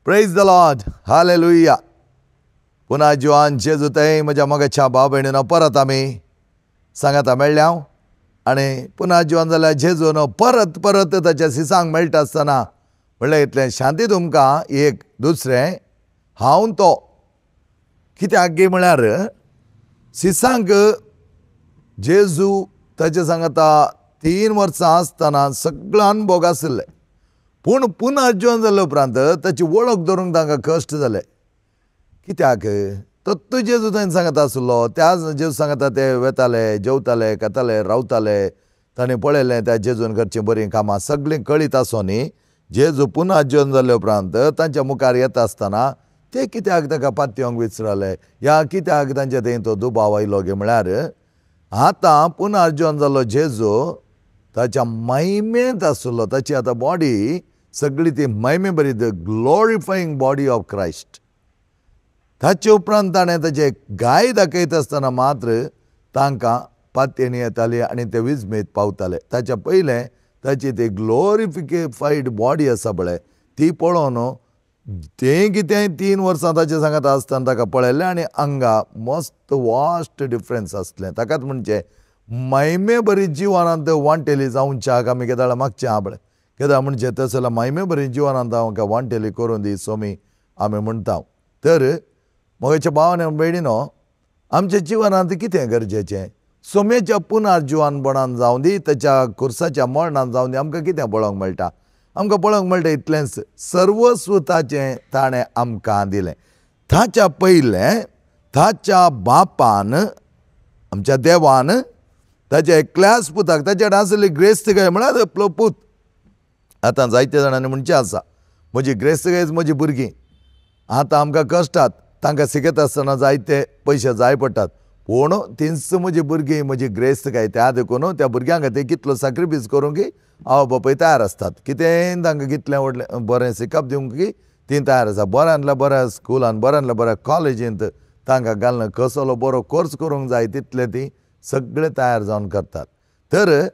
Praise the Lord, hallelujah. पुन्हा जिवान जेजू थंय म्हज्या मोगाच्या भाव भयणीनो परत आमी सांगाता मेळ्ळ्या हांव. आनी पुन्हा जिवन जाल्यार जेजून परत परत ताच्या सिसांक मेळटा आसतना म्हणल्यार इतलें शांती तुमकां. एक दुसरें हांव तो कित्याक गे म्हळ्यार सिसांक जेजू ताचे सांगाता 3 वर्सां आसतना सगळो अनुभव आशिल्ले, पूण पुन्हा जिवन जाल्या उपरांत ताची वळख धरूंक तांकां कश्ट जाले. कित्याक तो जेजू थंय सांगता आसलो, त्या जेजू सांगता ते वेताले, जेवताले, खाताले, रावताले. ताणें पळयलें त्या जेजून करचीं बरीं कामां सगळीं कळीत आसो न्ही. जेजू पुन्हा जिवन जाल्या उपरांत तांच्या मुखार येता आसतना ते कित्याक ताका पातयेवंक विचारले या कित्याक तांच्या थंय तो दुबाव आयलो गे म्हळ्यार आतां पुन्हा जिवन जाल्लो जेजू ताच्या महिमेंत आसलो. ताची आतां बॉडी सगळी ती महिमे बरी, the glorifying body of Christ. ताचे उपरांत ताणें ताचे गाय दाखयता आसतना मात्र तांकां पातयेणी येताली आनी ते विजमेत पावताले. ताच्या पयलें ताची ती ग्लोरिफाईड बॉडी आसा पळय ती पळोवन तें कितें 3 वर्सां ताचे सांगाता आसतना ताका पळयलें आनी आंगा मस्त वास्ट डिफरन्स आसलें. ताकाच म्हणचें महिमे बरी जिवनांत वांटेली जावच्याक आमी केदाळा मागचें आहा पळय, केदाळ म्हणचें तशें जाल्यार महिमे बरी जिवनांत आमकां वांटेली करून दी सोमी आमी म्हणटा. तर म्हज्या भावान आनी भयणीनो, आमच्या जिवनांत कितें गरजेचें? सोम्याच्या पुनर्जिवनपणान जावं दी, ताच्या खुर्साच्या मरणान जावं दी, आमकां कितें पळोवंक मेळटा? आमकां पळोवंक मेळटा इतलेंच, सर्वस्व ताचें ताणें आमकां दिलें. ताच्या पयलें ताच्या बापान आमच्या देवान ताच्या एकल्याच पुताक, ताच्या कडेन आशिल्ली ग्रेस्तकाय म्हळ्यार आपलो पूत. आतां जायत्या जाणांनी म्हणचें आसा म्हजी ग्रेस्तकाय म्हजी भुरगीं. आतां आमकां कश्टात, तांकां शिकयता आसतना जायते पयशे जाय पडटात, पूण तींच म्हजी भुरगीं म्हजी ग्रेस्तकाय. त्या देखून त्या भुरग्यां खातीर कितलो सॅक्रिफायस करूंक आवय बापूय तयार आसतात. कितेंय तांकां कितलें व्हडलें बरें शिकप दिवंक की तीं तयार आसा. बऱ्यांतल्या बऱ्या स्कुलान, बऱ्यांतल्या बऱ्या कॉलेजींत तांकां घालून कसलो बरो कोर्स करूंक जाय तितलें तीं सगळें तयार जावन करतात. तर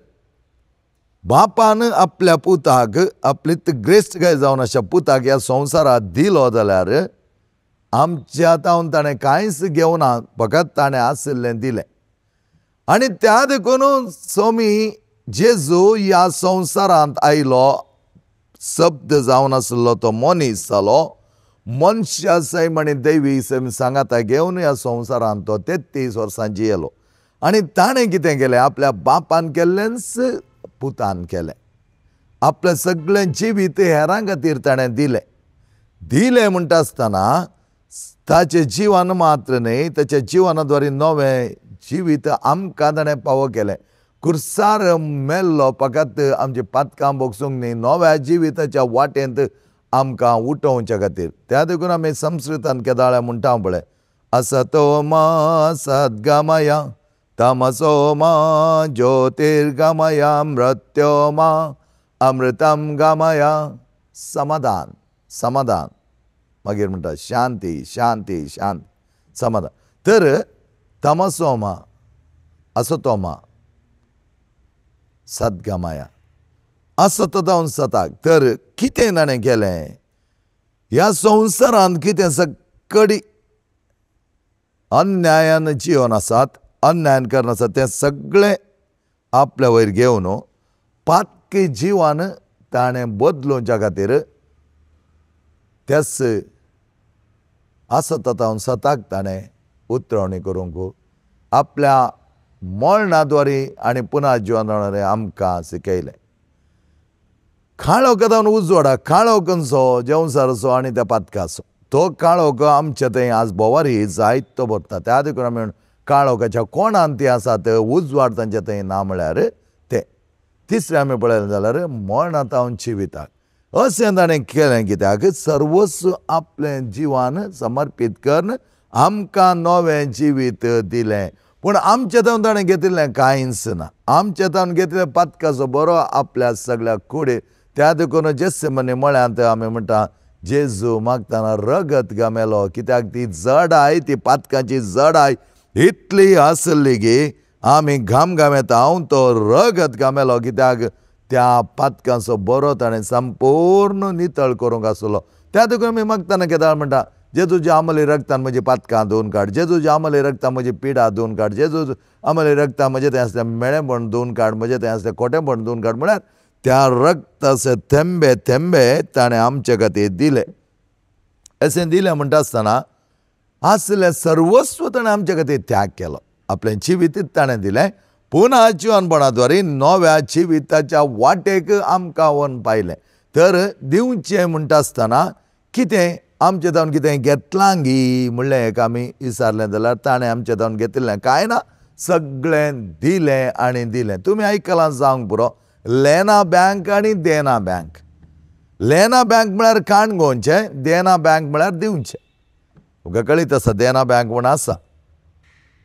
बापान आपल्या पुताक आपली ग्रेस्तकाय जावन अशा पुताक ह्या संवसारांत दिलो जाल्यार आमच्या तावन ताणें कांयच घेवना, फकत ताणें आशिल्लें दिलें. आनी त्या देखून सोमी जेजू ह्या संवसारांत आयलो, शब्द जावन आशिल्लो तो मनीस जालो, मनशा सैम आनी दैवी सैम सांगाता घेवन ह्या संवसारांत तो 33 वर्सां जियेलो. आनी ताणें कितें केलें? आपल्या बापान केल्लेंच पुतान केलें. आपलें सगळें जिवीत हेरां खातीर ताणें दिलें. दिलें म्हणटा आसतना ताचें जिवन मात्र न्हय, ताच्या जिवनाद्वारे नवें जिवीत आमकां ताणें पावो केलें. खुर्सार मेल्लो फकत आमची पातकां भोगसूंक न्ही, नव्या जिविताच्या वाटेंत आमकां उठोवच्या खातीर. त्या देखून आमी संस्कृतान केदाळ्या म्हणटा पळय, असतो मा सद्गमया तमसो मा ज्योतिर्गमया मृत्यो मा अमृतम गमया. समाधान, समाधान, मागीर म्हणटा शांती शांती शांती समाधान. तर तमसो मा असतो मा सद्गमया असत जावन सताक. तर कितें ताणें केलें? ह्या संवसारांत कितें सगळी अन्यायान जिवन आसात, अन्यायान करून आसात, तें सगळें आपल्या वयर घेवन पातकी जिवन ताणें बदलुच्या खातीर त्याच आसत जावन सताक ताणें उतरवणी करूंक आपल्या मरणाद्वारे आनी पुनः जिवनाद्वारे आमकां शिकयलें. काळोख जावन उजवाडा, काळोख खंयचो? जेवसारचो आनी त्या पातकाचो. तो काळोख आमच्या थंय आज भोवारी जायतो भरता. त्या देखून आमी काळोखाच्या कोणान ती आसात, उजवाड तांच्या थंय ना म्हळ्यार तें. तिसरें आमी पळयलें जाल्यार मरणां तावन जिविताक. अशें ताणें केलें कित्याक? सर्वस्व आपलें जिवन समर्पीत करून आमकां नवें जिवीत दिलें. पूण आमच्या तावन ताणें घेतिल्लें कांयच ना. आमच्या तावन घेतिल्लें पातकाचो बरो आपल्या सगळ्या कुडीर. त्या देखून जेस्सेमनी मळ्यांत आमी म्हणटा जेजू मागतना रगत गमेलो, कित्याक ती जडाय, ती पातकाची जडाय इतली आसली की आमी घाम घामेता हांव तो रगत गमेलो, कित्याक त्या पातकांचो बरो ताणें संपूर्ण नितळ करूंक आसलो. त्या देखून आमी मागतना केदाळ म्हणटा, जेजूच्या आमले रगतान म्हजी पातकां धुवन काड, जेजूच्या आमले रगतान म्हजी पिडा धुवन काड, जेजू आमले रगतान म्हजें थंय आसलें मेळेपण धुवन काड, म्हजें थंय आसलें खोटेपण धुवन काड. म्हळ्यार त्या रगताचे थेंबे थेंबे ताणें आमचे खातीर दिले. अशें दिलें म्हणटा आसतना आसलें सर्वस्व ताणें आमचे खातीर त्याग केलो, आपलें जिवीत ताणें दिलें. पुन्हा जिवनपणा द्वारे नव्या जिविताच्या वाटेक आमकां व्हरून पायलें. तर दिवचें म्हणटा आसतना कितें आमचें जावन कितें घेतलां गी म्हणलें एक आमी विचारलें जाल्यार ताणें आमचें जावन घेतिल्लें कांय ना, सगळें दिलें आनी दिलें. तुमी आयकलां जावंक पुरो, लेना बँक आनी देना बँक. लेना बँक म्हळ्यार काण घेवचें, देना बँक म्हळ्यार दिवचें. तुमकां कळीत आसा देना बँक म्हूण आसा,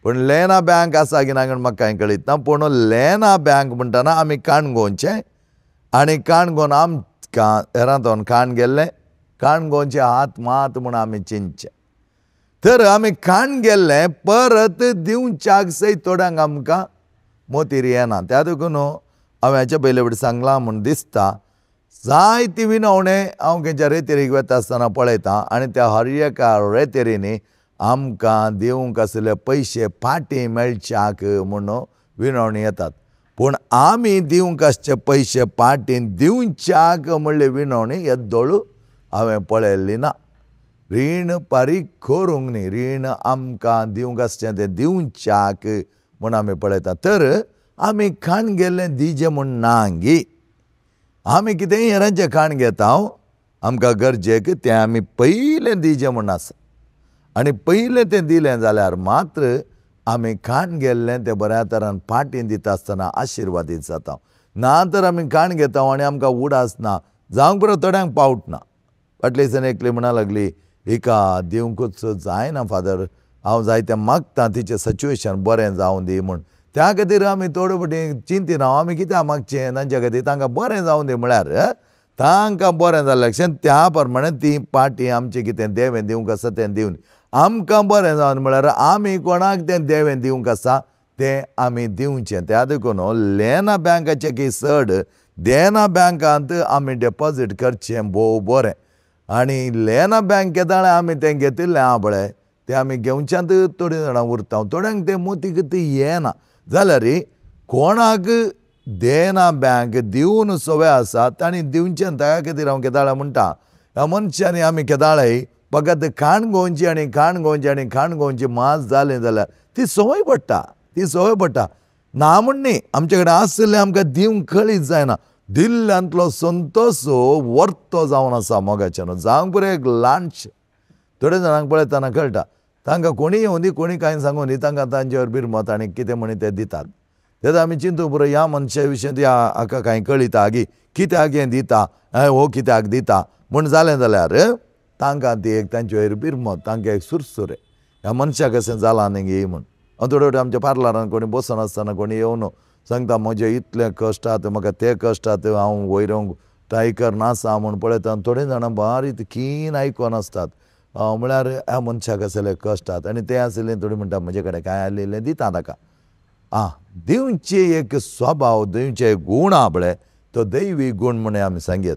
पूण लेना बँक आसा की ना म्हूण म्हाका कांय कळीत ना. पूण लेना बँक म्हणटना आमी काण घेवचें आनी काण घेवन आमकां हेरांतून काण गेल्लें, काण घेवचें हात मात म्हूण आमी चिंतचें. तर आमी काण गेल्लें परत दिवच्याक सयत थोड्यांक आमकां मोतीर येना. त्या देखून हांवें हाचे पयले फावटी सांगलां म्हूण दिसता, जायती विनवणे हांव खंयच्या रेतेरीक वता आसतना पळयतां आनी त्या हर एका रेतेरींनी आमकां दिवंक आशिल्ले पयशे फाटीं मेळच्याक म्हूण विनवणी येतात. पूण आमी दिवंक आसचे पयशे फाटीं दिवच्याक म्हणली विनवणी येदोळ हांवें पळयल्ली ना. रीण फारीक करूंक न्ही, रीण आमकां दिवंक आसचें तें दिवच्याक म्हूण आमी पळयतात. तर आमी खाण गेल्लें दिजें म्हूण ना गी, आमी कितेंय हेरांचें खाण घेता, आमकां गरजेक तें आमी पयलें दिजें म्हूण आसा आनी पयलें तें दिलें जाल्यार मात्र आमी खाण गेल्लें तें बऱ्या तरान फाटीं दिता आसतना आशिर्वादीत जाता. ना तर आमी खाण घेता आनी आमकां उडास ना, जावंक पुरो थोड्यांक पावट ना. फाटले दिसान एकली म्हणा लागली, हिका दिवंकूच जायना फादर, हांव जायतें मागतां तिचें सिच्युएशन बरें जावं दी म्हूण. त्या खातीर आमी थोडे फावटी चिंतिना आमी कित्याक मागचें तांच्या खातीर, तांकां बरें जावं दी म्हळ्यार तांकां बरें जालें लक्षांत त्या प्रमाणे ती पाटी आमचें कितें देवें दिवंक आसा तें दिवन आमकां बरें जावन म्हळ्यार आमी कोणाक तें देवें दिवंक आसा तें आमी दिवचें. त्या देखून लेना बँकाचें की चड देना बँकांत आमी डेपोजीट करचें भोव बरें. आनी लेना बँक केदाळें आमी तें घेतिल्लें आहा पळय तें आमी घेवच्यांत थोडीं जाणां उरता, थोड्यांक तें मोतीक ती येना. जाल्यार कोणाक देना बँक दिवन सवय आसा तांणी दिवचें. त्या खातीर हांव केदाळें म्हणटा, ह्या मनशांनी आमी केदाळें फकत खाण घेवची आनी खाण घेवची आनी खाण घेवची मास जालें जाल्यार ती संवय पडटा, ती संवय पडटा. ना म्हण न्ही, आमचे कडेन आशिल्लें आमकां दिवंक कळीत जायना. दिल्ल्यांतलो संतोश वर्तो जावन आसा मोगाच्यान. जावंक पुरो एक ल्हानशें थोड्या जाणांक पळयतना कळटा, तांकां कोणी येवं दी कोणी कांय सांगूं दी, तांकां तांचेर बिरमत आनी कितें म्हणी ते दितात. तेन्ना आमी चिंतूंक पुरो ह्या मनशा विशीं ह्या हाका कांय कळिता गी, कित्याक हें दिता, हो कित्याक दिता म्हूण जालें जाल्यार तांकां ती एक तांचेर बिरमत, तांकां एक सुरसुरे ह्या मनशाक अशें जालां न्ही गी म्हूण. हांव थोडे फावटी आमच्या पार्लरान कोणी बसून आसतना कोणी येवन सांगता म्हजे इतले कश्ट आहात, म्हाका ते कश्ट आहात, हांव वयर येवंक ट्राय करना म्हूण पळयता. थोडे जाणां बारीक कीन आयकून आसतात, म्हळ्यार ह्या मनशाक आसले कश्ट आहात आनी ते आशिल्ले थोडी म्हणटा म्हजे कडेन कांय आयिल्लें दिता ताका. आं, दिवचे एक स्वभाव, दिवचे गूण आहा पळय तो दैवी गूण म्हण आमी सांगयत.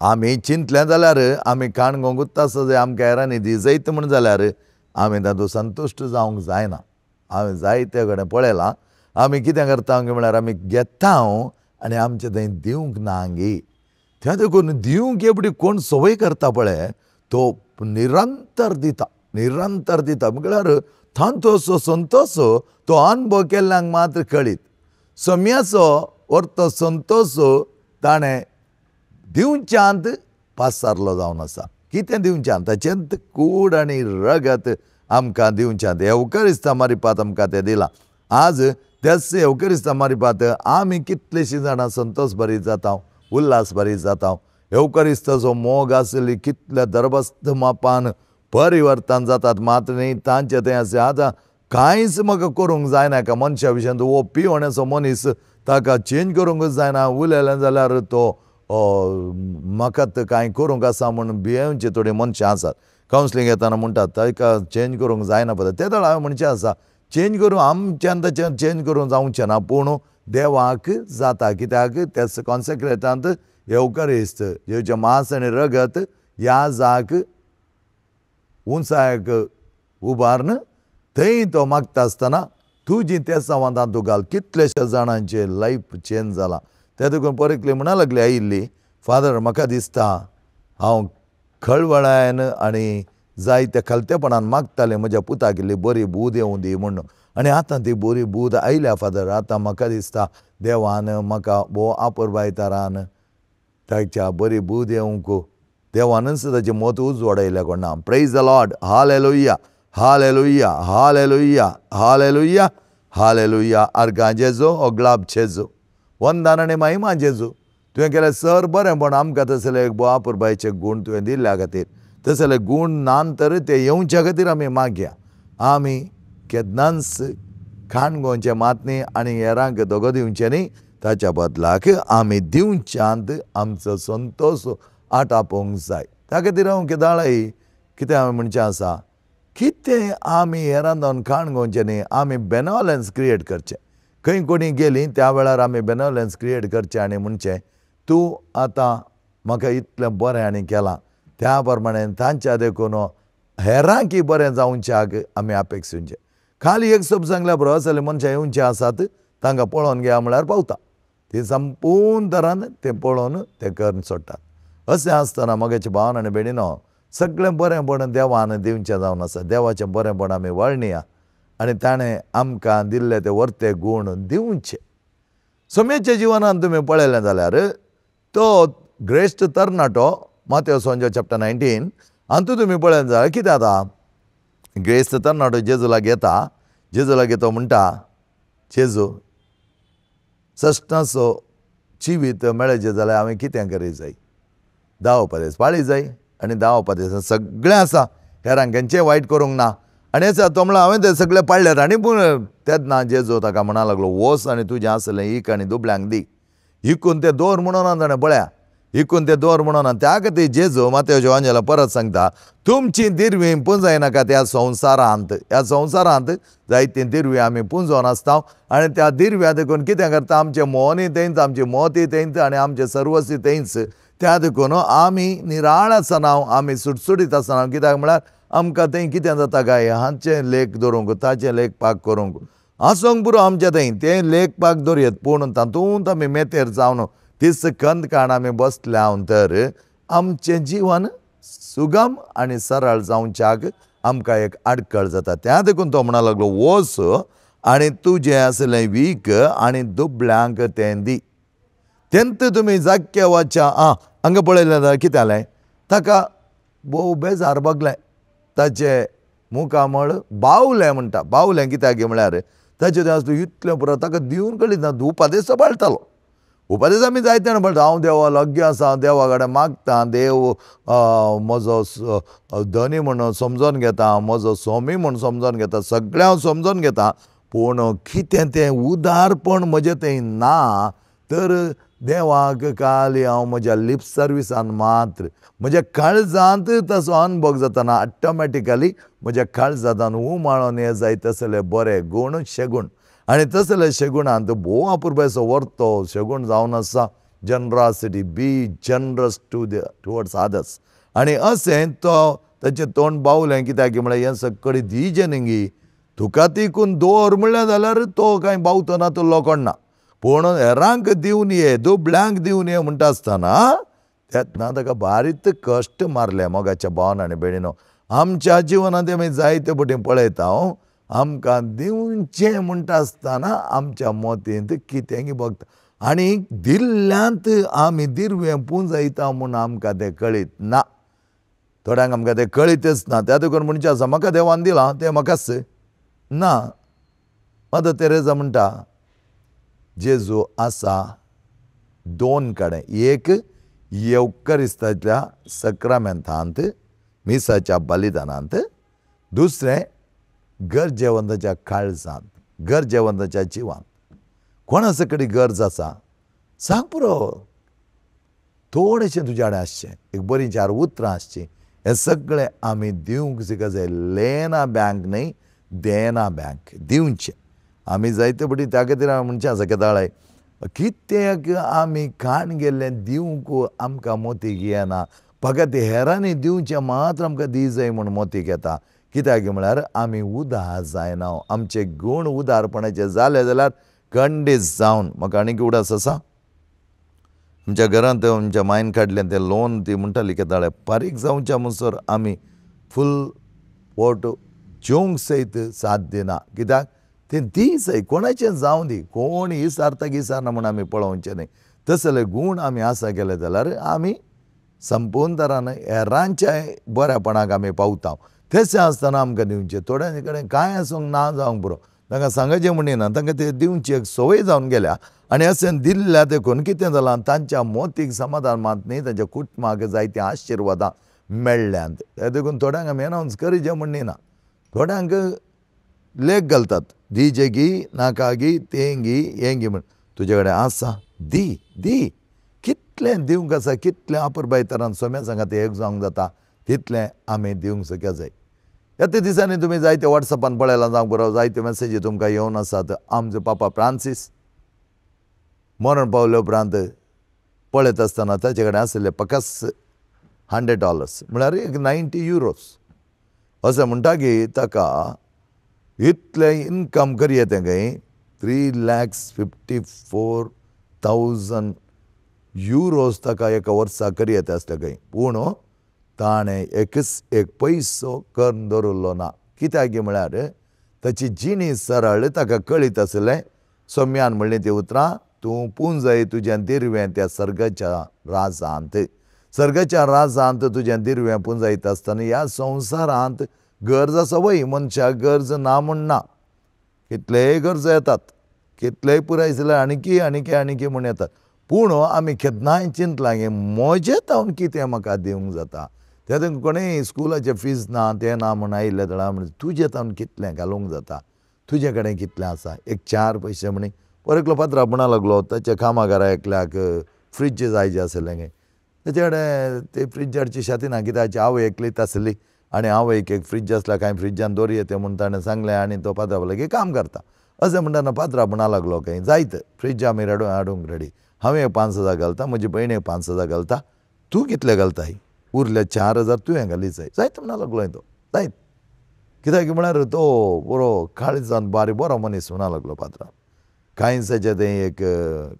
आमी चिंतलें जाल्यार आमी काण घेवंकूच आसा जाय, आमकां हेरांनी दिजयत म्हूण जाल्यार आमी तातूंत संतुश्ट जावंक जायना. हांवें जायते कडेन पळयलां, आमी कितें करता म्हळ्यार आमी घेता आनी आमचें थंय दिवंक ना गी. त्या देखून दिवंक एवढी कोण संवय करता पळय तो निरंतर दिता, निरंतर दिता. म्हळ्यार तांचो असो संतोश तो अनुभव केल्ल्यांक मात्र कळीत. सम्याचो अर्थ संतोश ताणें दिवच्यांत पासारलो जावन आसा. कितें दिवच्यांत ताचें कूड आनी रगत आमकां दिवच्यांत येवकरिस्ता मारिपात आमकां तें दिलां. आज त्याच येवकरिस्ता मारिपात आमी कितलेशीं जाणां संतोश भरीत जाता, उल्हास भरीत जाता. येवकरिस्ताचो मोग आसली कितल्या दरबस्त मापान परिवर्तन जातात मात्र न्ही तांचें तें आसा. आतां कांयच म्हाका करूंक जायना एका मनशा विशयान, हो पिवण्याचो मनीस ताका चेंज करूंकच जायना, उलयलें जाल्यार तो म्हाका कांय करूंक आसा म्हूण भियेवचे थोडीं मनशां आसात. कावन्सिलींग येतना म्हणटात ताका चेंज करूंक जायना पळय. ते वेळार हांवें म्हणचें आसा चेंज करूं आमच्यान ताचें चेंज करूंक जावचें ना, पूण देवाक जाता. कित्याक त्याच कॉन्सेक्रेटांत येवकारिस्त जेजूचें मांस आनी रगत ह्या जाक उंचायक उबारून थंय तो मागता आसतना तुजी तेसांवां तातूंत घाल. कितलेशा जाणांचे लायफ चेंज जाला. त्या देखून परकली म्हणा लागली आयिल्ली, फादर म्हाका दिसता हांव खळवळायन आनी जायत्या खालतेपणान मागतालें म्हज्या पुताक इल्ली बरी बूद येवं दी म्हूण, आनी आतां ती बरी बूद आयल्या फादर. आतां म्हाका दिसता देवान म्हाका भोव आपुरबायतारान ताच्या बरी बूद येवंक देवानूच ताचें मत उजवाडयलें कोणा. Praise the Lord. Hallelujah, hallelujah, hallelujah, hallelujah, hallelujah. आर्गां जेजू, ओगलाब जेजू, वंदन आनी महिमा जेजू. तुवें केलें सर बरेंपण आमकां तसले एक भोव आपुरबायचे गूण तुवें दिल्ल्या खातीर, तसले गूण ना तर ते येवच्या खातीर आमी मागया. आमी केन्नाच खाण गोवचें मात न्ही आनी हेरांक दगो दिवचें न्ही, ताच्या बदलाक आमी दिवच्यांत आमचो संतोश आटापोवंक जाय. त्या खातीर हांव केदाळाय कितें हांवें म्हणचें आसा, कितें आमी हेरां जावन खाण गोवचें न्ही, आमी बेनोलन्स क्रिएट करचें. खंय कोणी गेलीं त्या वेळार आमी बेनोलन्स क्रिएट करचें आनी म्हणचें तूं आतां म्हाका इतलें बरें आनी केलां, त्या प्रमाणे तांच्या देखून हेरांकी बरें जावच्याक आमी अपेक्षुचें. खाली एक शब्द सांगल्या बरो असले मनशां येवचे आसात तांकां पळोवन घेया म्हळ्यार पावता, ती संपूर्ण तरान तें पळोवन तें करून सोडटात. अशें आसतना म्हगेचे भावन आनी भयणीनो सगळें बरेंपण देवान दिवचें जावन आसा. देवाचें बरेंपण आमी वळणया आनी ताणें आमकां दिल्ले ते वर्ते गूण दिवचे. सोम्याच्या जिवनान तुमी पळयलें जाल्यार तो ग्रेश्ट तरणाटो मातेव सोंजो चॅप्टर 19 हातूंत तुमी पळयलें जाल्यार कितें जाता, ग्रेस्त तरणाटो जेजू लागीं येता. जेजू लागीं तो म्हणटा, जेजू सश्टाचो जिवीत मेळचें जाल्यार हांवें कितें करीत जाय? 10 उपदेस पाळी जाय आनी 10 उपदेस सगळें आसा, हेरांक खंयचें वायट करूंक ना. आनी आसा तो म्हणल्यार हांवें तें सगळें पाळल्यात. आनी पूण तेन्ना जेजू ताका म्हणा लागलो, वच आनी तुजें आसलें इक आनी दुबळ्यांक दी. इकून तें दवर म्हणून ताणें पळया, इकून तें दवर म्हणून. त्या खातीर जेजू मातेव वांजेला परत सांगता, तुमची दिरवी पुंजायनाका त्या संवसारांत. ह्या संवसारांत जायतीं दिरवी आमी पुंजोवन आसता आनी त्या दिरव्या देखून कितें करता, आमचें मोनी थंयच, आमची मोती थंयच आनी आमचें सर्वस्वी थंयच. त्या देखून आमी निराळ आसना, आमी सुटसुटीत आसना. कित्याक म्हळ्यार आमकां थंय कितें जाता काय, हाचें लेख दवरूंक, ताचें लेख पाक करूंक आसूंक पुरो आमचें थंय तें लेख पाक दवरयत, पूण तातूंत आमी मेतेर जावन तीच कंद काण आमी बसल्या तर आमचें जिवन सुगम आनी सरळ जावच्याक आमकां एक आडखळ जाता. त्या देखून तो म्हणा लागलो, वच आनी तुजें आसलें वीक आनी दुबळ्यांक तें दी. तेंत तुमी जाक्यवाच्या हांगा पळयलें जाल्यार कितें जालें, ताका भोव बेजार भोगलें, ताचें मुखामळ बावलें म्हणटा. बावलें कित्याक म्हळ्यार ताचें तें आसलें इतलें पुरो ताका दिवन कळीत ना. उपदेस तो पाळटालो, उपदेस आमी जायते जाणां पाळटा. हांव देवा लागीं आसा, देवा कडेन मागता, देव म्हजो धनी म्हूण समजोन घेता, म्हजो स्वामी म्हूण समजोन घेता, सगळें हांव समजोन घेता, पूण कितें तें उदारपण म्हजें थंय ना. तर देवाक खाली हांव म्हज्या लिप सर्विसान मात्र म्हज्या काळजांत तसो अनुभव जाताना ऑटोमॅटिकली म्हज्या काळजांत उमाळोन हे जाय तसले बरे गूण शेगूण. आनी तसले शेगुणांत भोव अपुरबायेचो वर्तो शेगूण जावन आसा generosity, be generous to the towards others. आनी अशें तो ताचें तोंड बावलें कित्याक म्हळ्यार हें सगळें दिजें न्ही तुका तिकून दवर म्हणल्यार जाल्यार तो कांय बावतो ना, तो लोकोण ना, पूण हेरांक दिवन ये, दुबळ्यांक दिवन ये म्हणटा आसतना तेन्ना ताका बारीक कश्ट मारले. मोगाच्या भावन आनी भयणीनो, आमच्या जिवनांत आमी जायते पटी पळयता, आमकां दिवचें म्हणटा आसतना आमच्या मतींत कितेंय भोगता आनी दिल्ल्यांत आमी दिरवें पुंजयता म्हूण आमकां तें कळीत ना. थोड्यांक आमकां तें कळीतच ना. त्या देखून म्हणचें आसा, म्हाका देवान दिलां तें म्हाकाच ना. मदर तेरेजा म्हणटा, जेजू आसा दोन कडेन, एक येवकरिस्ताच्या सक्रामेंतांत मिसाच्या बलिदानांत, दुसरें गरजेवंताच्या काळजांत, गरजेवंताच्या जिवांत. कोणा कडेन गरज आसा सांग पुरो, थोडेशें तुज्या कडेन आसचें, एक बरीं चार उतरां आसचीं, हें सगळें आमी दिवंक शिकत जाय. लेना बँक न्हय, देना बँक दिवचें आमी जायते पटी. त्या खातीर हांवें म्हणचें आसा केदाळाय कित्याक आमी खाण गेल्लें दिवंक आमकां मोतीक येना, फकत हेरांनी दिवचें मात्र आमकां दी जाय म्हूण मोतीक येता। कित्याक म्हळ्यार आमी उदार जायना। आमचे गूण उदारपणाचे जाले जाल्यार खंडीत जावन म्हाका आनीक उडास आसा, आमच्या घरांत आमच्या मायन काडलें तें लोन ती म्हणटाली केदाळे फारीक जावच्या म्हणसर आमी फूल पोट जेवंक सयत साथ दिना। कित्याक तें दी जाय, कोणाचें जावं दी, कोण इसारता इसारना म्हूण आमी पळोवचें न्हय। तसले गूण आमी आसा केले जाल्यार आमी संपूर्ण तरान हेरांच्या बऱ्यापणाक आमी पावता। तशें आसतना आमकां दिवचें, थोड्यां कडेन कांय आसूंक ना जावंक पुरो, तांकां सांगाचें म्हणिना, तांकां ते दिवची एक संवय जावन गेल्या आनी अशें दिल्ल्या देखून कितें जालां तांच्या मोतीक समाधान मात न्ही, तांच्या कुटुंबाक जायतीं आशिर्वादां मेळ्ळ्यांत। देखून थोड्यांक आमी अनावन्स करीचें म्हणिना, थोड्यांक लेख घालतात, दी जेगी नाका गी तें गी हें गी म्हण, तुजे कडेन आसा दी दी, कितलें दिवंक आसा, कितलें अपुरबाय तरान सोम्या सांगात एक जावंक जाता तितलें आमी दिवंक शक्य जाय। ह्या दिसांनी तुमी जायते वॉट्सॅपान पळयलां जावंक बरो, जायते मॅसेजी तुमकां येवन आसात। आमचो पापा फ्रांसीस मरण पावले उपरांत पळयत आसतना ताचे कडेन आशिल्ले फकत $100 म्हळ्यार एक 90 euros अशें म्हणटा की ताका इतलें इनकम करये तें खंय 3,54,000 युरोस ताका एका वर्सा करयेत आसलें खंय। पूण ताणें एकच एक पयसो करून दवरिल्लो ना। कित्याक म्हळ्यार ताची जिणी सरळ ताका कळीत आसलें। सोम्यान म्हणलीं ती उतरां, तूं पुंजय तुजें दिरवें त्या सर्गाच्या राजांत, सर्गाच्या राजांत तुजें दिरवें पुंजयता आसतना ह्या संवसारांत गरज आसा वय, मनशाक गरज ना म्हूण ना, कितलेय गरजो येतात, कितलेय पुराय जाल्यार आनीकी आनीकी आनीकी म्हूण येतात। पूण आमी केन्नाय चिंतलां की म्हजें तावन कितें म्हाका दिवंक जाता। तें कोणेय स्कुलाचें फीज ना तें ना म्हूण आयिल्लें जाल्यार म्हण तुजें तावन कितलें घालूंक जाता, तुजे कडेन कितलें आसा, एक 4 पयशे म्हणी। पर एकलो पात्रांव म्हणा लागलो ताच्या कामाघरा एकल्याक फ्रिज जाय जें आसलें खंय, तेचे कडेन ते फ्रिज हाडची शाती ना, कित्याक ताची आवय एकलीच आसली आनी आवयक एक फ्रिज आसल्यार कांय फ्रिजान दवरया तें म्हूण ताणें सांगलें आनी तो पात्रांव लागीं काम करता। अशें म्हणटना पात्रांव म्हणा लागलो खंय जायत फ्रिज आमी हाडूंक रेडी, हांवें एक 5,000 घालता, म्हजी भयण एक 5,000 घालता, तूं कितले घालताय, उरले 4,000 तुवें घाली जाय। जायत म्हणा लागलो तो, जायत, कित्याक म्हळ्यार तो बरो काळजान बारी बरो मनीस म्हणा लागलो पात्रांव, कांयच ताचें तें एक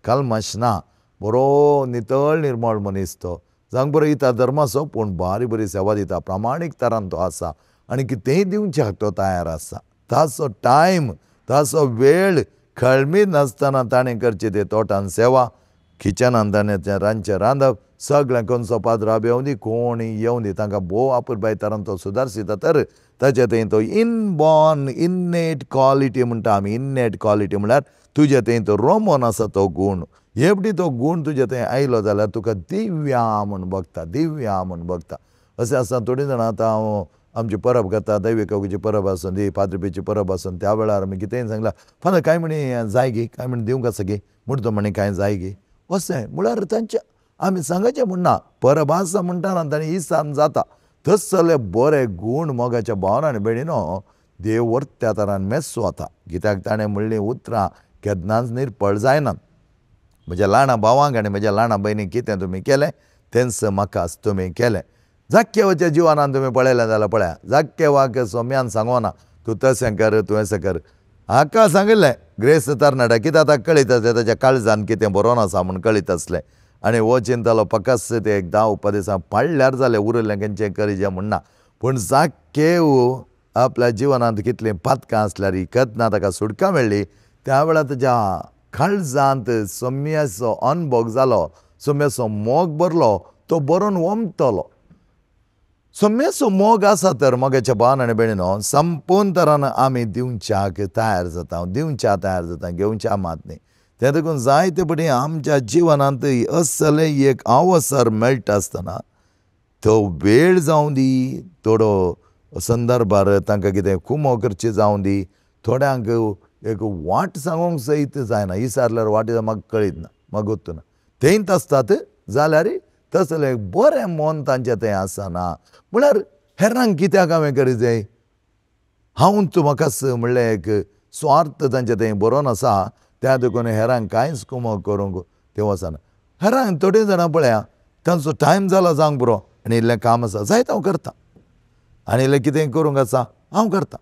कल्मश ना, बरो नितळ निर्मळ मनीस तो, जावंक बरो इता धर्माचो पूण बारी बरी सेवा दिता, प्रामाणीक तरान तो आसा आनी कितेंय दिवच्याक तो तयार आसा। ताचो टायम ताचो वेळ खळमी नासतना ताणें करची ते तोटान सेवा, किचनान ताणें तें रांदचें रांदप, सगळें खंयचो पात्रांव येवं दी कोण येवं दी तांकां भोव अपुरबाय तरान तो सुदारशिता। तर ताचे थंय तो इनबॉर्न इन्नेट क्वॉलिटी म्हणटा आमी, इन्नेट क्वॉलिटी म्हळ्यार तुजे थंय तो रोमोन आसा तो गूण, एवढी तो गूण तुजे थंय आयलो जाल्यार तुका दिव्या म्हूण बगता, दिव्या म्हूण बगता। अशें आसतना थोडीं जाणां आतां हांव आमची परब करता, दैवी कवकीची परब आसूं दी, पाद्रिपेची परब आसूं, त्या वेळार आमी कितेंय सांगलां, फादर कांय म्हणी जाय गी, कांय म्हणी दिवंक आसा गी, मुर्दो म्हणी कांय जाय गी, अशें म्हळ्यार तांचें आमी सांगाचें म्हणना, परब आसा म्हणटा ताणें इसान जाता। तसले बरे गूण मोगाच्या भावान आनी भयणीनो देव वर्त्या तरान मेस्सो वता, कित्याक ताणें म्हणलीं उतरां केन्नाच निर्पळ जायनात। म्हज्या ल्हाना भावांक आनी म्हज्या ल्हाना भयणीक कितें तुमी केलें तेंच म्हाकाच तुमी केलें। जाक्केवाच्या जिवनान तुमी पळयलें जाल्यार पळया, जाक्केवाक सोम्यान सांगोना तूं तशें कर तूं अशें कर, हाका सांगिल्लें ग्रेस्त तरणाट्या, कित्याक ताका कळीत आसलें ताच्या काळजान कितें बरोवन आसा म्हूण कळीत आसलें आनी हो चिंतालो फकत ते एक 10 उपदेसां पाळल्यार जालें, उरिल्लें खंयचें करीजें म्हूण ना। पूण जाक्केव आपल्या जिवनांत कितलीं पातकां आसल्यार केन्ना ताका सुटका मेळ्ळी त्या वेळार ताच्या काळजांत सोम्याचो अनभोग जालो, सोम्याचो मोग भरलो, तो बरोवन ओमतलो। सोम्याचो मोग आसा तर मोगाच्या भावान आनी भयणीनो संपूर्ण तरान आमी दिवच्याक तयार जाता, दिवच्या तयार जाता, घेवच्या मात न्ही। तें देखून जायते पटी आमच्या जिवनांत असलें एक अवसर मेळटा आसतना तो वेळ जावं दी, थोडो संदर्भार तांकां कितें कुमो करची जावं दी, थोड्यांक एक वाट सांगूंक सयत जायना, इसारल्यार वाट म्हाका कळीत ना, म्हाका गोत्तू ना, थंयच आसतात जाल्यार तसलें बरें मन तांचें थंय आसना। म्हळ्यार हेरांक कित्याक हांवें करी जाय, हांव तूं म्हाकाच म्हणलें एक स्वार्थ तांचें थंय बरोवन आसा, त्या देखून हेरांक कांयच कुमक करूंक ते वचना. हेरांक थोडीं जाणां पळया तांचो टायम जाला जावंक पुरो आनी इल्लें काम आसा जायत हांव करता, आनी इल्लें कितें करूंक आसा हांव करता,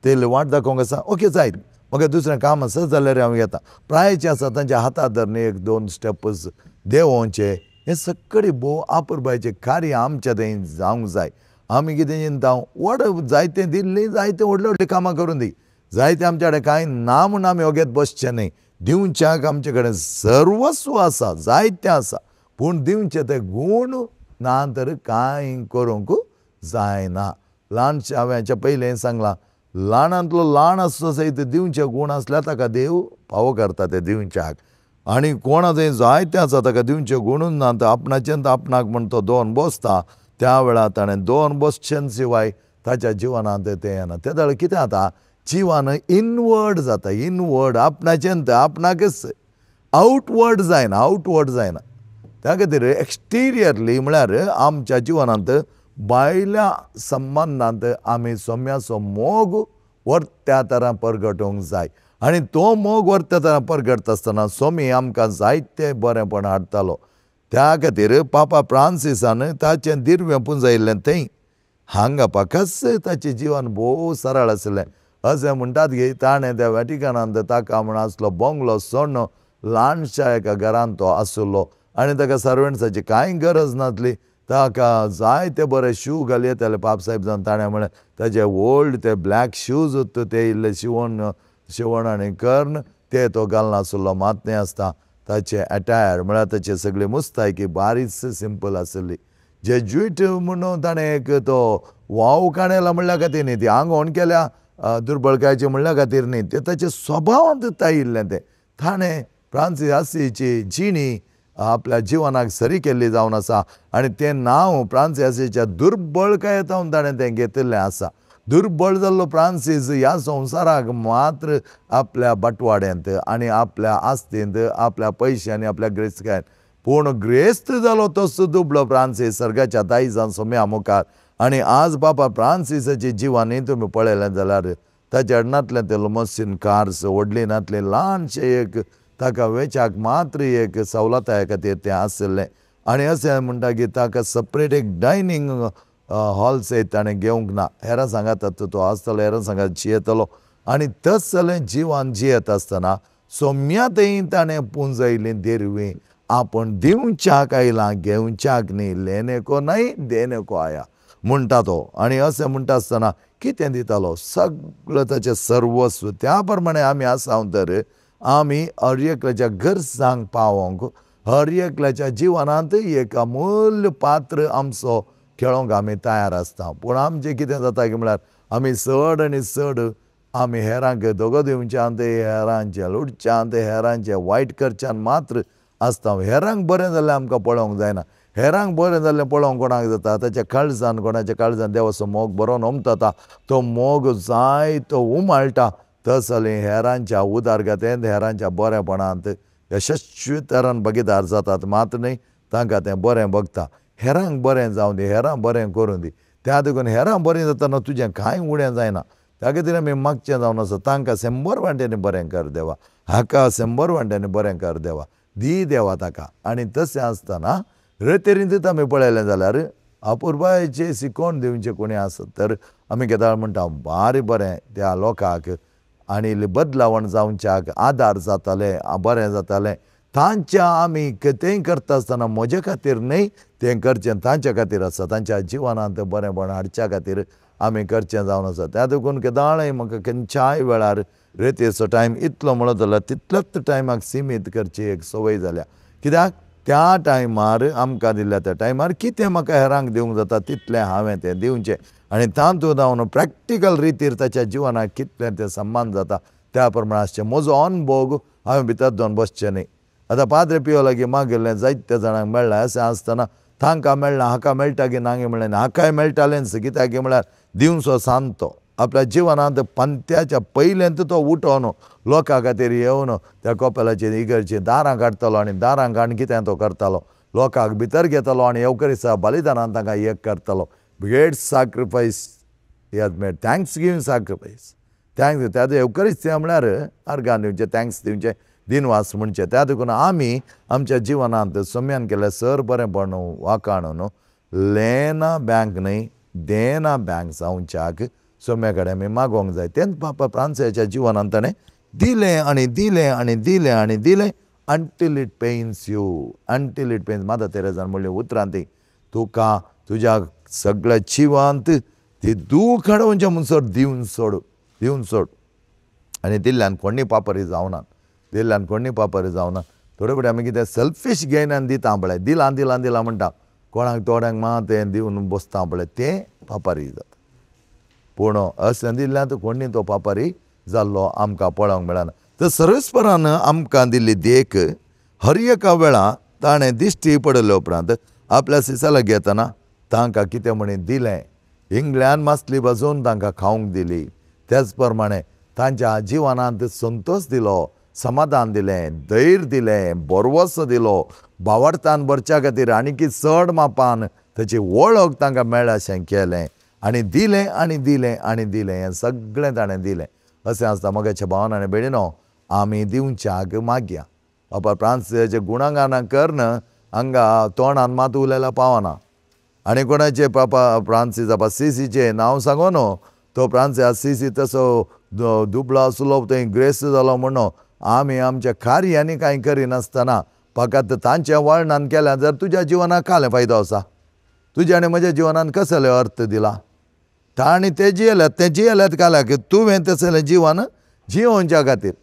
ते इल्लें वाट दाखोवंक आसा ओके जायत, म्हाका दुसरें काम आसा जाल्यार हांव येता. प्रायचे आसा तांच्या हातार धरून एक दोन स्टेपस देंवोवचे, हें सगळें भोव आपुरबायचें कार्य आमच्या थंय जावंक जाय. आमी कितें चिंता व्हड जायतें दिल्लीं जायतें व्हडलीं व्हडलीं कामां करून दी, जायतें आमच्या कडेन कांय ना म्हूण आमी ओगेत बसचें न्हय. दिवच्याक आमचे कडेन सर्वस्व आसा, जायतें आसा, पूण दिवचें तें गूण ना तर कांय करूंक जायना. ल्हानशें हांवें हाच्या पयलें सांगलां, ल्हानांतलो ल्हान आसचो सयत दिवचे गूण आसल्यार ताका देव फावो करता ते दिवच्याक. आनी कोणा थंय जायतें आसा ताका दिवचे गुणूच ना तर आपणाचें आपणाक म्हण तो दोन बसता, त्या वेळार ताणें दोन बसचें शिवाय ताच्या जिवनांत तें येना. ते जाल्यार कितें जाता, जिवन इनवर्ड जाता, इनवर्ड आपणाचें आपणाकच, आवटवर्ड जायना, आवटवर्ड जायना. त्या खातीर एक्सटिरियरली म्हळ्यार आमच्या जिवनांत भायल्या संबंदांत आमी सोम्याचो मोग व्हरत्या तरान परगटोवंक जाय. आनी तो मोग व्हरत्या तरान परगटता आसतना सोमी आमकां जायते बरेंपण हाडटालो. त्या खातीर पापा फ्रांसिसान ताचें दिर्वें पुंजायिल्लें थंय हांगा पाकच ताचें जिवन भोव सरळ आशिल्लें. अशें म्हणटात की ताणें त्या वॅटिकनांत ताका म्हण आसलो बंगलो सोडून ल्हानशा एका घरांत तो आशिल्लो आनी ताका सर्वंट्साची कांय गरज नासली. ताका जायते बरे शू घाल येताले पाप साहेब जावन ताणें म्हळें ताजे ओल्ड ते ब्लॅक शूज ते इल्ले शिवण शिवण आनी कर्ण ते तो घालनासलो. मात न्हय आसता ताचे एटायर म्हळ्यार ताची सगळी मुस्तायकी बारीच सिंपल आशिल्ली. जेज्युइट म्हणून ताणें एक तो वाव काणयला म्हणल्या खातीर न्ही, ती आंगवण केल्या दुर्बळकायची म्हणल्या खातीर न्ही, ते ताच्या स्वभावांत आयिल्लें तें. ताणें फ्रांसीस आसीची जिणी आपल्या जिवनाक सरी केल्ली जावन आसा आनी तें नांव फ्रांसीस आसीच्या दुर्बळकायेंत ताणें तें घेतिल्लें आसा. दुर्बळ जाल्लो फ्रांसीस ह्या संवसाराक मात्र आपल्या बटवाड्यांत आनी आपल्या आस्तींत आपल्या पयशांनी आपल्या ग्रेस्तकायेन, पूण ग्रेस्त जालो तसो दुबळो फ्रांसीस सर्गाच्या दायजान सोम्या मुखार. आनी आज बाबा फ्रांसिसाची जिवानी तुमी पळयलें जाल्यार ताच्या नातलें ते लोमसीन कार्स व्हडली नातलें ल्हानशें एक ताका वेच्याक मात्र एक सवलताये खातीर तें आशिल्लें. आनी अशें म्हणटा की ताका सपरेट एक डायनींग हॉल सयत ताणें घेवंक ना. हेरां सांगात तो आसतलो, हेरां सांगात जियेतलो. आनी तसलें जिवान जियेत आसतना सोम्या थंय ताणें पुंजयलीं देरवीं आपूण दिवच्याक आयलां घेवच्याक न्ही, लेनेको न्हय देनेको आया म्हणटा तो. आनी अशें म्हणटा आसतना कितें दितालो सगळें ताचें सर्वस्व. त्या प्रमाणे आमी आसा तर आमी हर एकल्याच्या गरजांक पावोवंक हर एकल्याच्या जिवनांत एक अमूल्य पात्र आमचो खेळोंक आमी तयार आसता. पूण आमचें कितें जाता की म्हळ्यार आमी चड आनी चड आमी हेरांक दगो दिवच्यान, हेरांचें लुटच्यान, हेरांचें वायट करच्यान मात्र आसता. हेरांक बरें जाल्लें आमकां पळोवंक जायना. हेरांक बरें जाल्लें पळोवंक कोणाक जाता, ताच्या काळजान कोणाच्या काळजान देवाचो मोग बरो नमता, तो मोग जाय तो उमाळटा. तसले हेरांच्या उदारगतेंत हेरांच्या बरेपणांत यशस्वी तरान भागीदार जातात मात्र न्हय, तांकां तें बरें बगता. हेरांक बरें जावं दी, हेरांक बरें करूं दी, त्या देखून हेरांक बरें जातना तुजें कांय उणें जायना. त्या खातीर आमी मागचें जावन आसा तांकां 100 वांट्यांनी बरें कर देवा, हाका 100 वांट्यांनी बरें कर देवा, दी देवा ताका. आनी तशें आसतना रेतेरींतूच आमी पळयलें जाल्यार अपुरबायेचें शिकोवन दिवचें कोणी आसत तर आमी केदाळ म्हणटा भारी बरें त्या लोकांक आनी बदलावण जावच्याक आदार जातालें, बरें जातालें. तांच्या आमी कितेंय करता आसतना म्हजे खातीर न्हय तें करचें तांच्या खातीर आसा, तांच्या जिवनांत बरेंपण हाडच्या खातीर आमी करचें जावन आसा. त्या देखून केदाळय म्हाका खंयच्याय वेळार रेतीचो टायम इतलो म्हणत जाल्यार तितलोच टायमाक सिमीत करची एक संवय जाल्या. कित्याक त्या टायमार आमकां दिल्ल्या त्या टायमार कितें म्हाका हेरांक दिवंक जाता तितलें हांवें तें दिवचें आनी तातूंत हांव प्रॅक्टिकल रितीर ताच्या जिवनाक कितलें तें सम्मान जाता त्या प्रमाणे आसचें. म्हजो अनभोग हांवें भितर जावन बसचें न्हय. आतां पाद्रे पियो लागीं मागिल्लें जायत्या जाणांक मेळ्ळां अशें आसतना तांकां मेळ्ळां हाका मेळटा की नांगे म्हणलें हाकाय मेळटालेंच. कित्याक म्हळ्यार दिवचो सांगतो आपल्या जिवनांत पंत्याच्या पयल्यांत तो उठोवन लोकां खातीर येवन त्या कोपेलाचेर इगर्जेचीं दारां काडटालो आनी दारां काडून कितें तो करतालो, लोकांक भितर घेतालो आनी येवकरिसा बलिदानान तांकां एक करतालो. Great sacrifice he has made, thanksgiving sacrifice. Thanks त्या येवकरिस्त्या म्हळ्यार अर्गां दिवचें, thanks दिवचें, दिनवास म्हणचे. त्या देखून आमी आमच्या जिवनांत सोम्यान केल्यार सर बरेंपण वाखाणून लेना बँक न्हय देना बँक जावच्याक सोम्या कडेन आमी मागोवंक जाय. तेंच पापा फ्रांसिसाच्या जिवनांत ताणें दिलें आनी दिलें आनी दिलें आनी दिलें until it pains you, until it pains. Mother तेरेजान म्हणलें उतरां ती तुका तुज्या सगळ्या जिवांत ती दूख हाडोवच्या म्हणसर दिवन सोड, दिवन सोड. आनी दिल्ल्यान कोणी पापरी जावना, दिल्ल्यान कोणी पापरी जावना. थोडे फावटी आमी कितें सेल्फीश गेनान दिता पळय, दिलां दिलां दिलां म्हणटा, कोणाक थोड्यांक मात तें दिवन बसता पळय, तें पापारी जाता. पूण अशें दिल्ल्यान कोणी तो पापारी जाल्लो आमकां पळोवंक मेळना. तर सर्वेस्परान आमकां दिल्ली देख हर एका वेळा ताणें दिश्टी पडले उपरांत आपल्या सिसाला घेतना तांकां कितें म्हणी दिलें. इंग्लंड मासली भाजून तांकां खावंक दिली. त्याच प्रमाणे तांच्या जिवनांत संतोश दिलो, समाधान दिलें, धैर्य दिलें, भरवंसो दिलो. भावार्थान भरच्या खातीर आनीकी चड मापान ताची वळख तांकां मेळ्ळा अशें केलें आनी दिलें आनी दिलें आनी दिलें, हें सगळें ताणें दिलें. अशें आसता मगाच्या भावान आनी भयणीनो, आमी दिवच्याक मागया. बाबा फ्रांसिसाचें गुणगानां करून हांगा तोंडान मात उलयल्यार पावना. आनी कोणाचें पापा फ्रांसीस बाबा सिसीचें नांव सांगून तो फ्रांसीस आसिसी तसो दुबळो आसलो थंय ग्रेस्त जालो म्हणून आमी आमच्या कार्यांनी कांय करिनासतना फकत तांच्या वर्णन केल्यार जर तुज्या जिवनाक कालें फायदो आसा. तुज्या आनी म्हज्या जिवनान कसले अर्थ दिला? तांणी ते जियेल्यात, ते जियेल्यात काल्याक तुवें तसलें जिवन जियोवच्या खातीर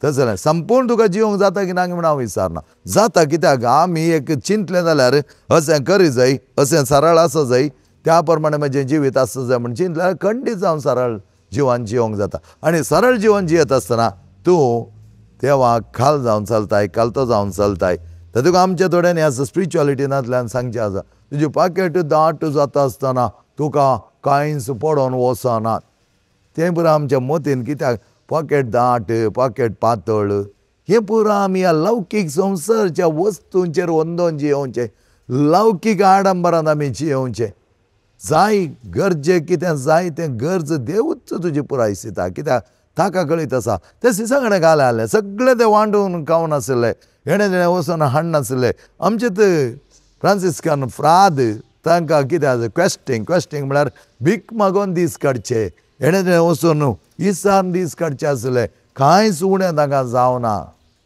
तसलें संपूर्ण तुका जिवंक जाता की ना म्हूण हांव विचारना. जाता कित्याक आमी एक चिंतलें जाल्यार अशें करी जाय, अशें सरळ आसा जाय, त्या प्रमाणे म्हजें जिवीत आसूं जाय म्हूण चिंतल्यार खंडीत जावन सरळ जिवन जिवंक जाता. आनी सरळ जिवन जियेत आसतना तूं देवाक खाल जावन चलताय, खालतो जावन चलताय. तर तुका आमच्या थोड्यांनी आसा स्पिरिच्युअलिटी नातल्यान सांगचें आसा, तुजें पाकेट दाट जाता आसतना तुका कांयच पडोन वचना. तें पुरो आमच्या मतीन कित्याक पॉकेट दाट, पॉकेट पातळ, हें पुरो आमी ह्या लौकीक संवसारच्या वस्तूंचेर अंदोन जियोवचें, लौकीक आडंबरान आमी जियोवचें. जाय गरजे कितें जाय तें गरज देवूच तुजी पुराय दिता, कित्याक ताका कळीत आसा. ते सिसांगणे घाले आहले सगळें ते वांटून खावन आशिल्ले, हेणें तेणें वचून हाडनाशिल्ले. आमचे ते फ्रांसिस्कन फ्राद तांकां कितें आसा क्वेस्टींग, क्वेस्टींग म्हळ्यार भीक मागोवन दीस काडचे, हेणें तेणें वचून इसान दीस काडचे आसले. कांयच उणें तांकां जावना.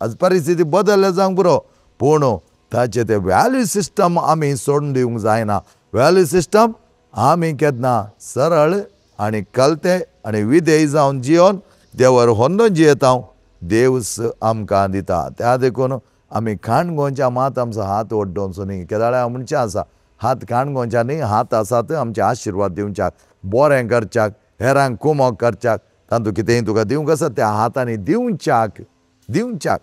आज परिस्थिती बदल्ल्या जावंक पुरो, पूण ताचें तें व्हॅल्यू सिस्टम आमी सोडून दिवंक जायना. व्हॅल्यू सिस्टम आमी केन्ना सरळ आनी कलते आनी विधेय जावन जियोन देवर होंदोन जियेता, देवच आमकां दिता. त्या देखून आमी खाणगोंच्या मात आमचो हात ओड्डोवचो न्ही. केदाळ्या म्हणचें आसा हात खाणगोंच्या न्ही, हात आसात आमचे आशिर्वाद दिवच्याक, बरें करच्याक, हेरांक कुमोक करच्याक, तातूंत कितेंय तुका दिवंक आसा त्या हातांनी दिवच्याक, दिवच्याक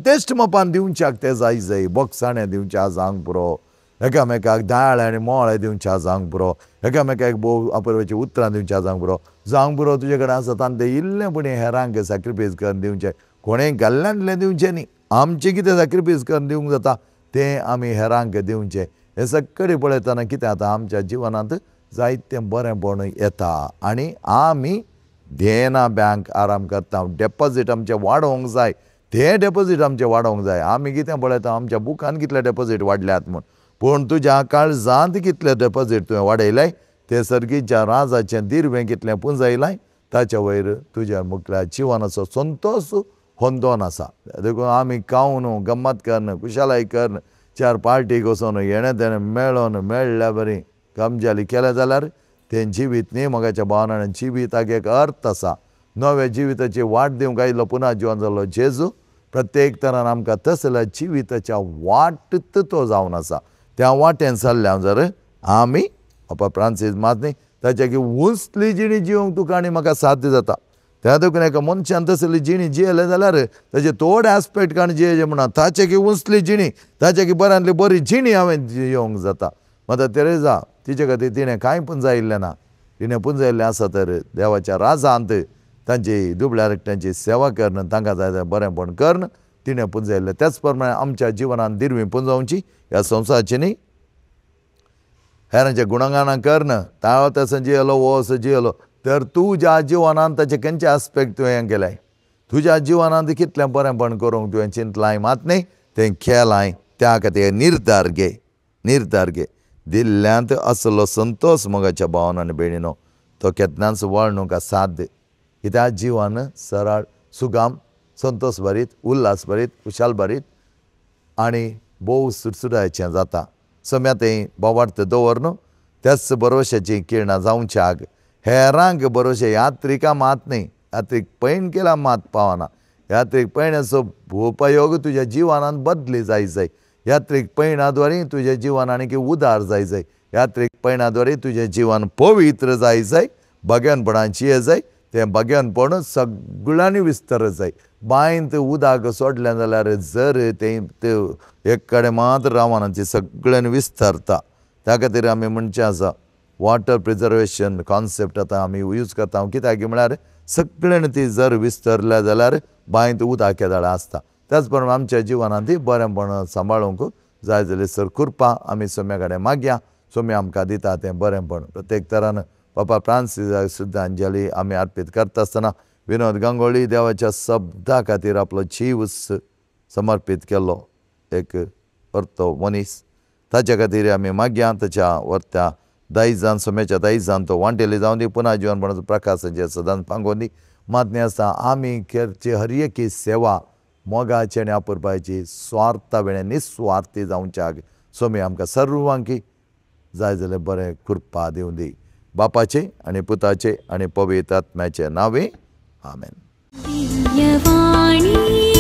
तेच मापान दिवच्याक तें जाय जाय. बोगसाणें दिवच्या जावंक पुरो, एकामेकाक दाळ आनी मोळे दिवच्या जावंक पुरो, एकामेकाक भोव आपरवाचीं उतरां दिवच्या जावंक पुरो, जावंक पुरो तुजे कडेन आसा तांकां तें इल्लें पुणी हेरांक सॅक्रिफायस करून दिवचें, कोणें गल्ल्यांतलें दिवचें न्ही. आमचें कितें सॅक्रिफायस करून दिवंक जाता तें आमी हेरांक दिवचें. हें सगळें पळयतना कितें जाता आमच्या जिवनांत जायतें बरेंपण येता आनी आमी देना बँक आराम करता. डेपोजीट आमचें वाडोवंक जाय, तें डेपोजीट आमचें वाडोवंक जाय. आमी कितें पळयता आमच्या बुकान कितले डेपोजीट वाडल्यात म्हूण, पूण तुज्या काळजांत कितले डेपोजीट तुवें वाडयलें, तें सर्गीच्या राजाचें दिर्वें कितलें पुंजायलें, ताच्या वयर तुज्या मुखल्या जिवनाचो संतोश होंदोन आसा. देखून आमी खावन गम्मत करून खुशालाय करून चार पार्टीक वचोन हेणें तेणें मेळोन मेळ्ळ्या बरी गमजाली केल्या जाल्यार तें जिवीत न्ही मगाच्या भावनान जिविताक एक अर्थ आसा. नव्या जिविताची वाट दिवंक आयिल्लो पुनः जिवन जाल्लो जेजू प्रत्येक तरान आमकां तसल्या जिविताच्या वाट तो जावन आसा. त्या वाटेन चल्ल्या जर आमी बाबा फ्रांसीस मात न्ही ताच्या की उंचली जिणी जिवंक तुका आनी म्हाका साध्य जाता. त्या देखून एका मनशान तसली जिणी जियेले जाल्यार ताचे थोडे आस्पेक्ट काण जियेचे म्हणा ताचे की उंचली जिणी, ताचे की बऱ्यांतली बरी जिणी हांवें जियोवंक जाता. मात तेरेजा तिचे खातीर तिणें कांय पुंजायिल्लें ना. तिणें पुंजायिल्लें आसा तर देवाच्या राजांत तांची दुबळ्या रक्तांची सेवा करून तांकां जाय तें बरेंपण करून तिणें पुंजायिल्लें. त्याच प्रमाणे आमच्या जिवनांत दिर्वी पुंजावची ह्या संवसाराची न्ही, हेरांच्या गुणगानां करून ताव तसो जियेलो हो असो जियेलो तर तुज्या जिवनांत ताचे खंयचे आस्पेक्ट तुवें केले, तुज्या जिवनांत कितलें बरेंपण करूंक तुवें चिंतलाय मात न्ही तें केलाय त्या खातीर निर्धार घे निर्धार घे. दिल्ल्यांत असलो संतोश मोगाच्या भावान आनी भयणीनो तो केन्नाच वळणूक साध्य. कित्याक जिवन सरळ सुगाम संतोश भरीत उल्हास भरीत खुशाल भरीत आनी भोव सुटसुटायेचें जाता. सम्या तें बोवार्थ दवर न्हू त्याच भरवशाची किरणां जावच्याक हेरांक भरवशे यात्रिका मात न्ही यात्रीक पैण केला मात पावना. यात्रीक पैणाचो उपयोग तुज्या जिवनांत बदली जाय जाय. यात्रीक पैणा द्वारे तुजें जिवन आनी उदार जाय जाय. यात्रीक पैणा द्वारे तुजें जिवन पवित्र जाय जाय. भाग्यानपणाची ये जाय तें भाग्यानपण सगळ्यांनी विस्तर जाय. बांयंत उदक सोडलें जाल्यार जर तें एक कडेन मात रावना ती सगळ्यांनी विस्तारता. त्या खातीर आमी म्हणचें आसा वॉटर प्रिजर्वेशन कॉन्सेप्ट आतां आमी यूज करता. कित्याक म्हळ्यार सगळ्यांनी ती जर विस्तरल्या जाल्यार बांयंत उदक केदाळ आसता. त्याच प्रमाणे आमच्या जिवनांत ती बरेंपण सांबाळूंक जाय जाल्यार सर कृपा आमी सोम्या कडेन मागया. सोम्या आमकां दिता तें बरेंपण. प्रत्येक तरान बाबा फ्रांसिसाक श्रद्धांजली आमी अर्पीत करता आसतना विनोद गांगोळी देवाच्या शब्दा खातीर आपलो जीव समर्पीत केल्लो एक अर्थ मनीस ताच्या खातीर आमी मागया. ताच्या वर्त्या दायजान सोम्याच्या दायजान तो वांटेली जावन दी पुना जिवनपणाचो प्रकाश सदांच पांगोवन दी. मात न्ही आसता आमी करची हर एकी सेवा मोगाची आनी अपुरबायेची स्वार्था वेळें निस्वार्थी जावच्याक सोमी आमकां सर्वांकी जाय जाल्यार बरें कृपा दिवं दी. बापाचे आनी पुताचे आनी पवित्र आत्म्याचे नांवे आमेन. दिव्यवाणी.